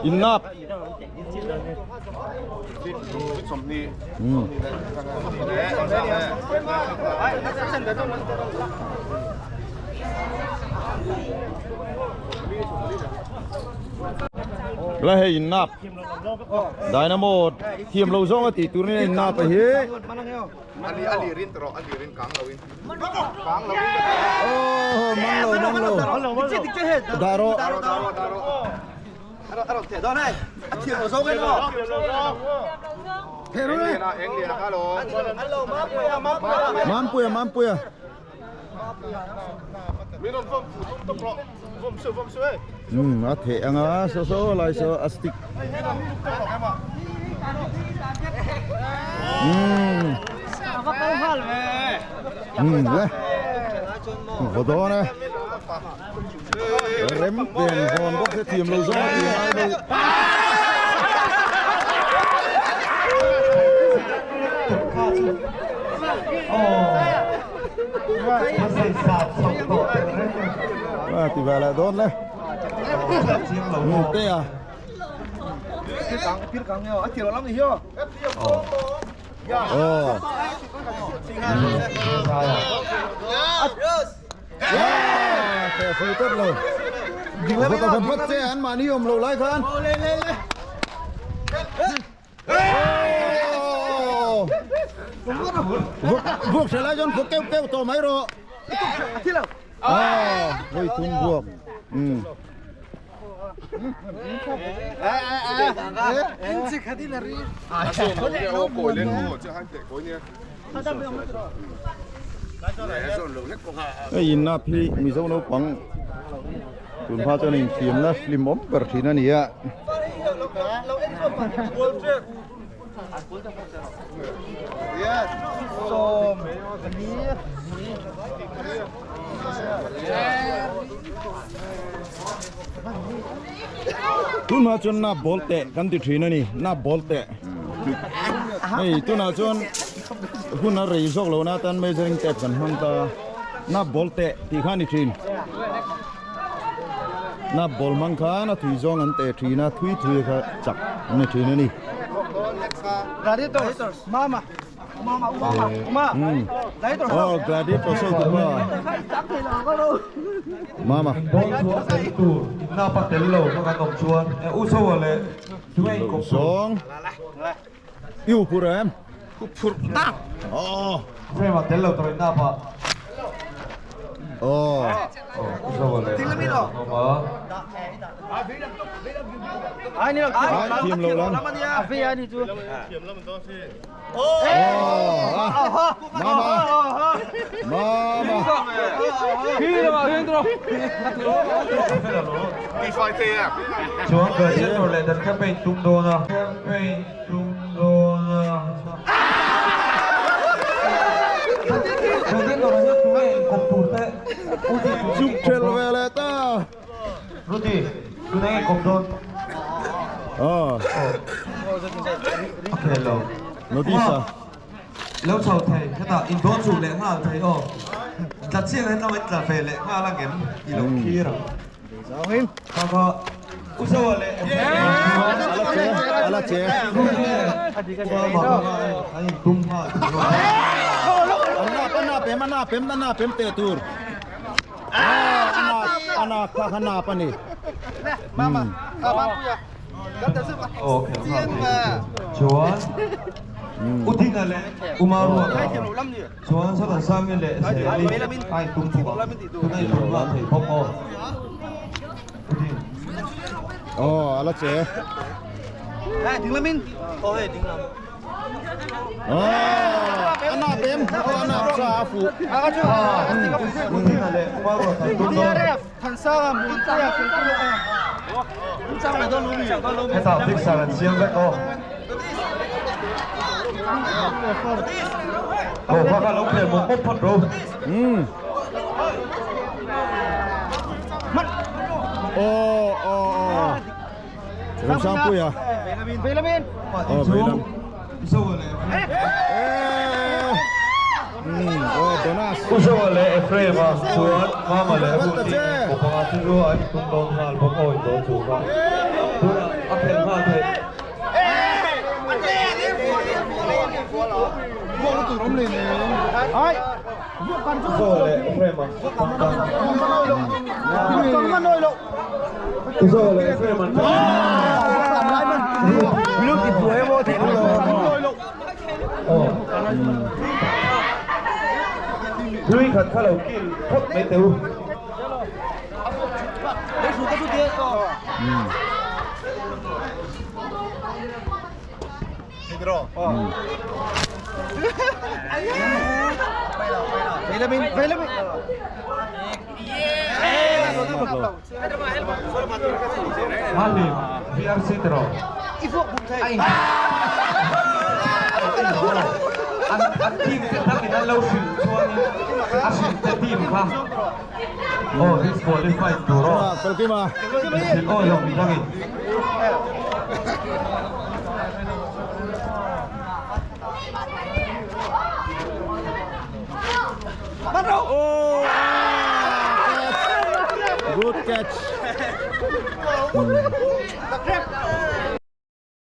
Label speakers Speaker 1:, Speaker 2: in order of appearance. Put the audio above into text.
Speaker 1: Innap. La hei innap. Dynamo thiam lo zawng a tih tur in innap a hi. Oh, mang lo, mang lo. Dah rawh. Mampuia, Mampuia. A theh anga saw saw lai saw a stick. Le. Vaw dawn e. Rem ven vawn bawk se thiam lo zawng a ti ngai lo. A ti ve leh dawn le. Te a. Oh. Phui tawp lo. Vawt a vat che an mahni awm lo lai khan. Vuak hre lai chuan vuak keuh keuh tawh mai rawh. Vawi thum vuak. Hei innap hi Mizo naupang tun hma chuan inthiamna hlimawm ber thin a ni a. Tunah chuan nap ball teh kan ti thin a ni nap ball teh hei tunah chuan hun a rei zawk lohna atan measuring tape kan hmang ta nap ball teh tih kha a ni thin nap ball hmang khan a thui zawng an teh thin a thui thui kha chak an ni thin a ni. Oh, gladiator so tu pa. Mama. Song. Yêu phur em?
Speaker 2: Phur tak.
Speaker 1: Oh. Oh. Thiam lo lam. Mama. Mama.
Speaker 3: Chuan Gladiator leh dan campaign tum dawn a. Campaign tum dawn a. Gladiator ah hian tunge inkawp tur te Rudy tunge
Speaker 1: Chuk
Speaker 3: inkawp
Speaker 1: ṭhel
Speaker 3: dawn?
Speaker 1: ve leh ta.
Speaker 3: Rudy tunge inkawp dawn?
Speaker 1: Aw.
Speaker 3: A khel lo.
Speaker 1: Notice a.
Speaker 3: Lo chho thei hetah in dawn chu leh nghal thei aw. Tla chiang hian lam an tla ve leh nghal ang em tih lo thlir ang. Kha kha U Zoa leh
Speaker 1: Ala che ala che.
Speaker 3: An in tum nghal thei aw.
Speaker 1: An nap a nap em a nap em a nap em teh tur. A nap kha kha nap a ni.
Speaker 2: Mama, Mampuia.
Speaker 3: Chuan U Dinga leh U Maruata chuan Sawtansami leh Zeli a intum bawk a, tuna intum nghal thei bawk aw. U Ding.
Speaker 1: Aw, a la che. Aw, a nap em? Aw, a nap sa a fuh.
Speaker 3: U Dinga leh U Maruata an tum dawn. Hetah fixer an siam vek aw. Aw bak a lo khel mawp mawp phawt ro.
Speaker 1: Aw aw aw. Remsangpuia. Aw veilam. Aw Jonas.
Speaker 3: Uzoa leh Ephraim-a chuan Mama leh Ruth-i nen panga chu lu an intum dawn nghal bawk aw in dawn chu kha tunah a khelh nghal theih. Uzoa leh Ephraim-a pangtang. Uzoa leh Ephraim-a Hlui khat kha lo kil phawt mai teh u. Mali VRC tiraw? An an team te dangin an lo hrilh chuanin a hrilh te team kha aw disqualified tur aw. Hrilh awi lo mi dangin.
Speaker 1: Good catch.